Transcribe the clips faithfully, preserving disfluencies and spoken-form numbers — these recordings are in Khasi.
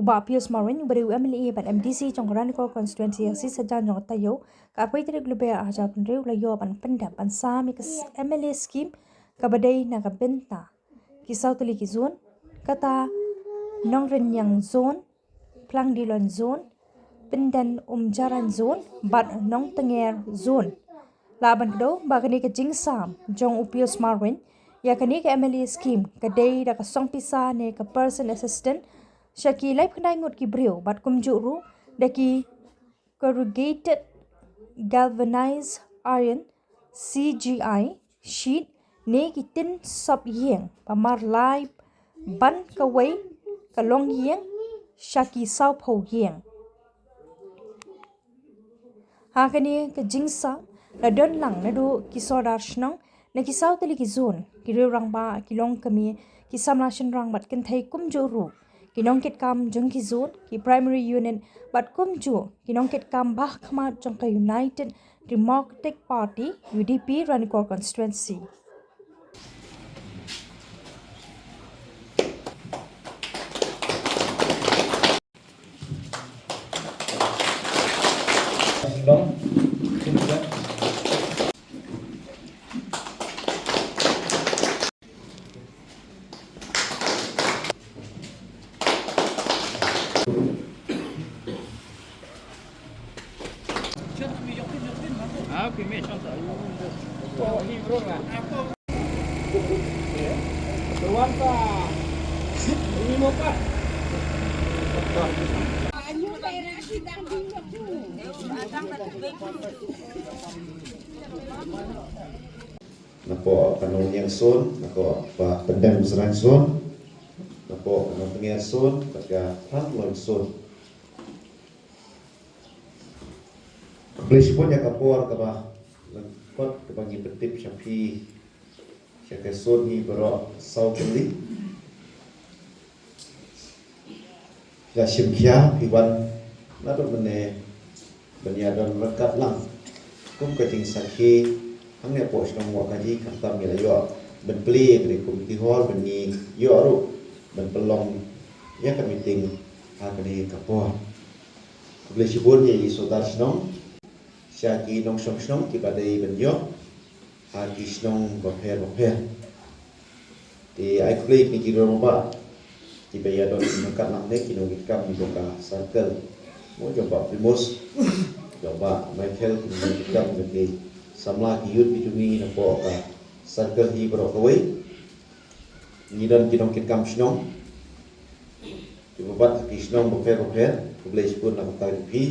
Bah Pius Marwein, uba dei u M L A bad M D C jong ka Ranikor Constituency, ha ka sngi Saitjaiñ jong ka taïew, ka arphew tarik Lber arhajar arphew hynriew, u la ïoh ban pyndep ban sam ïa ka s-, M L A scheme kaba dei na ka bynta ki saw tylli ki zone, kata Nongrynïeng Zone, Phlangdilon Zone, Pynden Umjaran Zone bad Nongtnger Zone. Lah ban kdew ba kane ka jingsam jong u Pius Marwein ïa kane ka M L A scheme ka dei da ka song pisa ne ka person assistant sha ki laiphew khyndai ngut ki briew bad kumjuh ruh da ki corrugated galvanized iron, C G I, sheet ne ki tin sop ïing ba mar lai ban kawei ka longïing sha ki sawphew ïing. Ha kane ka jingsam la don lang naduh ki sordar shnong na ki saw tylli ki zone, ki riew rangbah, ki longkmie, ki samla shynrang bad kynthei kumjuh ruh ki nongkitkam jong ki zone, ki primary unit bad kumjuh ki nongkitkam ba khmat jong ka United Democratic Party, U D P, Ranikor Constituency. Napoh ka Nongniang Zone, napoh ka Pyndem Srain Zone, napoh ka Nongtnger Zone, bad ka Phlangdilon Zone. Khublei shibun ïa ka por kaba lyngkot kaba ngi pyntip sha phi, sha ka zone hi baroh saw tylli. Phi la shim khia, phi wan naduh mynne ban ïa don ryngkat lang kum ka jingsakhi hangne hapoh shnong Wahkaji, khamtam ngi la ïoh ban plie ïa kane community hall ban ngi ïoh ruh ban pynlong ïa ka meeting ha kane ka por. Khublei shibun ïa i sordar shnong, sha ki nongshong shnong kiba dei ban ïoh ha ki shnong bapher bapher. Te ai khublei ïa ki rangbah kiba ïa don ryngkat lang ne ki nongkitkam jong ka circle. Mo jong Bah Primus, jong Bah Michael, ki nongkitkam jong ki samla ki youth ki jong ngi napoh ka circle hi baroh kawei. Ngi don ki nongkitkam shnong kiba bat ha ki shnong bapher bapher, khublei shibun na ka bynta jong phi.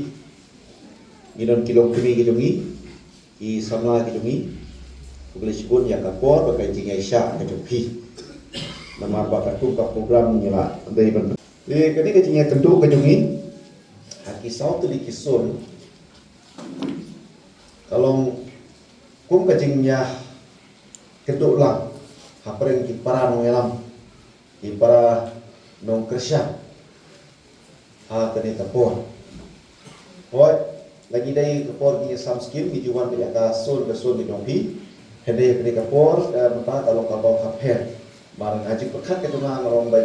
Ngi don ki longkmie ki jong ngi, ki samla ki jong ngi, khublei shibun ïa ka por bad ka jingïaishah ka jong phi. Namar ba katkum ka program ngi la dei ban, eh, kane ka jingïakynduh ka jong ngi ha ki saw tylli ki zone ka long kum ka jingïakynduh lang hapdeng ki para nongïalam, ki para nongkyrshan ha kane ka por. Hooid, la ngi dei ka por ngi ïa sam skim, ngi ju wan ïa ka zone ka zone ka jong phi. Hynrei kane ka por, eh, mynta ka long kaba pher. Mar nga jingpyrkhat ka jong nga nga long ba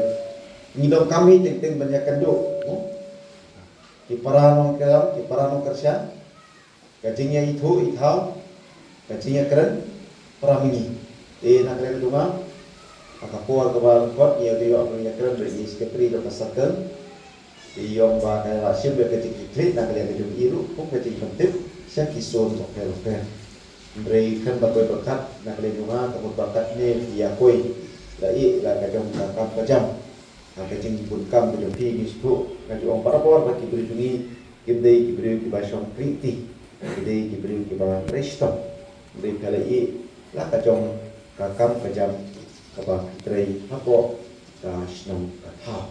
ngi donkam hi teng teng ban ïakynduh, hmm? Ki para nongkyrshan, ki para nongkyrshan. Ka jingïaithuh ithaw, ka jingïakren para mihngi. Te na ka liang jong nga, ha ka por kaba lyngkot ngi ïa ïoh ban ïakren bad i secretary jong ka circle. Te ïoh ba ka la shim ïa ka jingkitkhlieh na ka liang jong i ruh kum ka jingpyntip sha ki zone bapher bapher. Hynrei khlem da poi pyrkhat na ka liang jong nga, ka mut ba katne ïa poi la ïeh la ka jong ka kam ka jam. Ha ka jingbun kam ka jong phi ngi sngewthuh, nga ju ong barabor ba ki briew jong ngi kim dei ki briew kiba shong kyrti, ki dei ki briew kiba trei shitom. Hynrei phi la ïeh la ka jong ka kam ka jam kaba phi trei hapoh ka shnong ka thaw.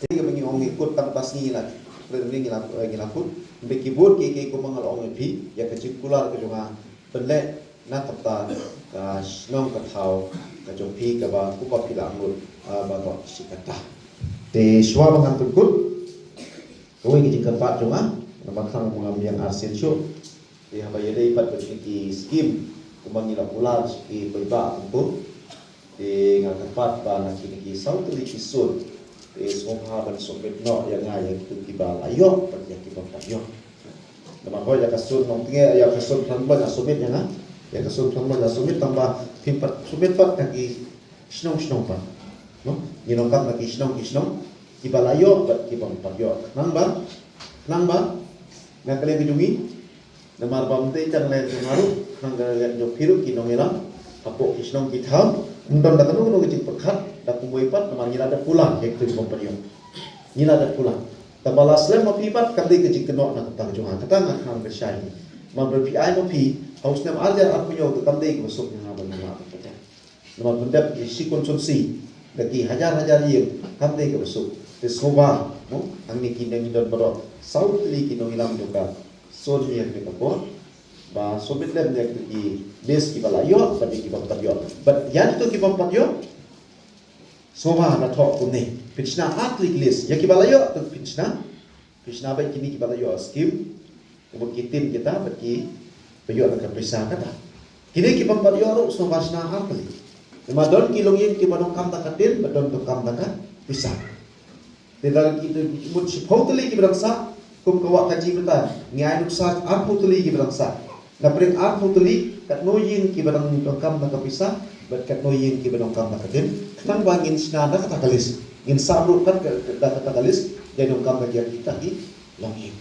Te kaba ngi ong ngi kut tang ba sngi ngi la, ngi la, ngi la kut. Hynrei ki bun kiei kiei kumba nga la ong ïa phi, ïa ka jingkular ka jong nga pynleh na ka bynta ka shnong ka thaw ka jong phi kaba kumba phi la angnud, ah, baroh shi katta. Te shuwa ba ngan pynkut, kawei ka jingkyrpad jong nga, namar khnang ba ngam ïeng arsien shuh. Te haba ïadei bad kine ki skim kumba ngi la kular sha ki paidbah kumto. Te nga kyrpad ba na kine ki saw tylli ki zone Te sngewbha ban submit noh ïa nga ïa kito kiba la ïoh bad ïa kiba ym pat ïoh. Namar ba ïa ka sun nongtnge, ïa ka sun phlang bla ïa submit ïa nga. Ïa ka sun phlang bla ïa submit tang ba phim pat submit pat ha ki shnong shnong pat. No? Ngi nongkam ha ki shnong ki shnong kiba la ïoh bad kiba ym pat ïoh. Khnang ba, khnang ba na ka liang ka jong ngi, namar ba ym dei tang leh jong nga ruh, khnang ka leh jong phi ruh ki nongïalam hapoh ki shnong ki thaw, ym don da kano kano ka jingpyrkhat da kumwei pat, namar ngi la dep pula ïa kito ki bym pat ïoh. Ngi la dep pula. Te ba la slem ma phi pat kam dei ka jingkynnoh na ka bynta ka jong nga, kata nga khnang ka shai. Namar ba phi ai ma phi ha u snem ar hajar arphew hynñiew te kam dei kaba suk ïa nga ban ïa nga ban pateng. Namar pyndep ïa shi constituency da ki hajar hajar ïing kam dei kaba suk. Te sngewbha, no, hangne ki nongïalam baroh, saw tylli ki nongïalam jong ka shnong ïa ka por ba submit lem ïa ki list kiba la ïoh bad ïa kiba ym pat ïoh. Bad ïa kito kiba ym pat ïoh, sngewbha na thoh kumne, pynshna ar tylli ki list. Ïa kiba la ïoh te pynshna, pynshna bad kine kiba la ïoh skim, ka mut ki team kita bad kiba ïoh na ka pisa kata. Kine kiba ym pat ïoh ruh sngewbha shna ar tylli. Namar don ki longïing kiba donkam da ka team bad don donkam da ka pisa. Te da ki mut shiphew tylli kiba dang sah, kum ka wah ka jingmynta, ngi ai nuksa arphew tylli kiba dang sah. Na pdeng arphew tylli, katno ïing kiba dang donkam da ka pisa bad katno ïing kiba donkam da ka team. Khnang ba ngin shna da kata ka list, ngin sah ruh kat ka, da kata ka list, dei donkam da ki, kita ki longïing.